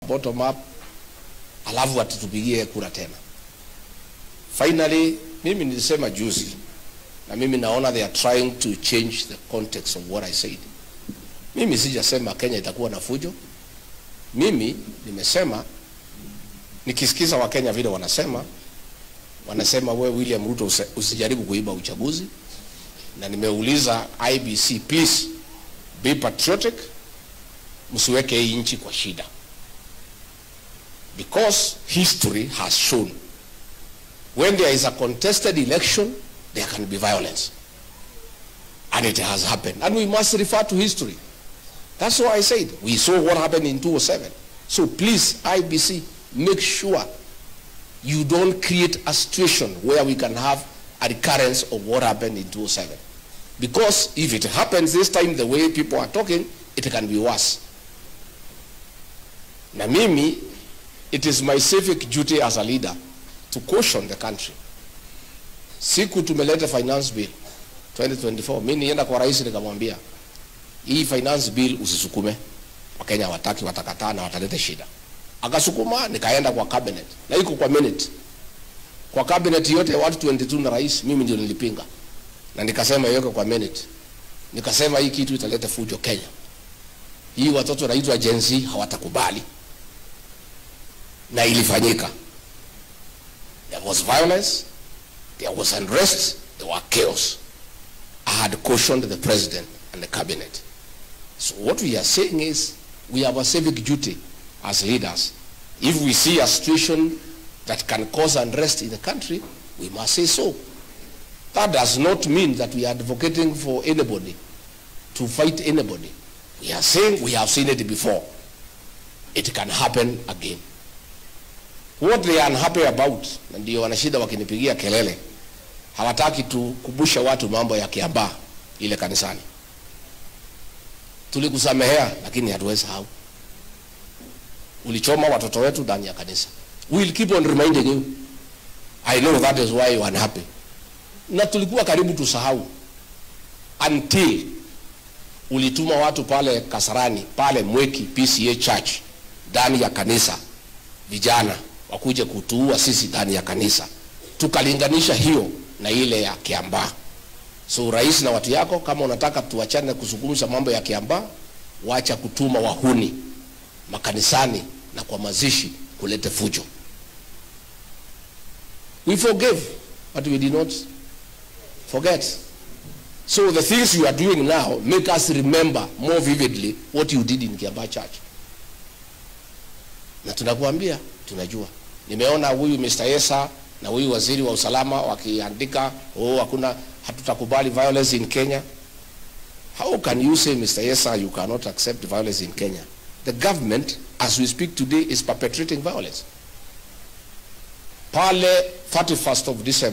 Bottom up, alafu atutupigie kura tena. Finally, mimi nilisema juzi, na mimi naona they are trying to change the context of what I said. Mimi sijasema Kenya itakuwa na fujo. Mimi nimesema nikisikiza Wakenya vile wanasema, wanasema we William Ruto usijaribu kuiba uchaguzi, na nimeuliza IEBC, please be patriotic, msiweke hii nchi kwa shida, because history has shown when there is a contested election there can be violence, and it has happened, and we must refer to history. That's why I said we saw what happened in 2007. So please, IEBC, make sure you don't create a situation where we can have a recurrence of what happened in 2007. Because if it happens this time the way people are talking, it can be worse. Na mimi, it is my civic duty as a leader to caution the country. Siku tumeleta Finance Bill 2024, mimi nienda kwa rais nikamwambia, hii Finance Bill usisukume, Wakenya hawataki, watakataa na wataleta shida. Akasukuma, nikaenda kwa cabinet, na iko kwa minute. Kwa cabinet yote watu 22 na rais, mimi ndio nilipinga. Na nikasema iweke kwa minute. Nikasema hii kitu italeta fujo Kenya. Hii watoto wanaitwa Gen Z hawatakubali. Na ilifanyika. There was violence, there was unrest, there were chaos. I had cautioned the president and the cabinet. So what we are saying is we have a civic duty as leaders. If we see a situation that can cause unrest in the country, we must say so. That does not mean that we are advocating for anybody to fight anybody. We are saying we have seen it before. It can happen again. What they are unhappy about, na ndio wanashida wakinipigia kelele, hawataki tukumbusha watu mambo ya Kiambaa ile kanisani. Tulikusamehea lakini hatuwezi sahau. Ulichoma watoto wetu ndani ya kanisa. We will keep on reminding you. I know that is why you are unhappy. Na tulikuwa karibu tusahau until ulituma watu pale Kasarani, pale Mwiki PCEA Church, ndani ya kanisa, vijana wakuje kutuua sisi ndani ya kanisa. Tukalinganisha hiyo na ile ya Kiambaa. So rais na watu yako, kama unataka tuachane kuzungumza mambo ya Kiambaa, wacha kutuma wahuni makanisani na kwa mazishi kulete fujo. We forgave, but we did not forget. So the things you are doing now make us remember more vividly what you did in Kiambaa Church. Na tunakuambia, tunajua. Nimeona huyu Mr. Esa na huyu waziri wa usalama wakiandika, oh, hakuna, hatutakubali violence in Kenya. How can you say, Mr. Esa, you cannot accept violence in Kenya? The government, as we speak today, is perpetrating violence. Pale 31st of December.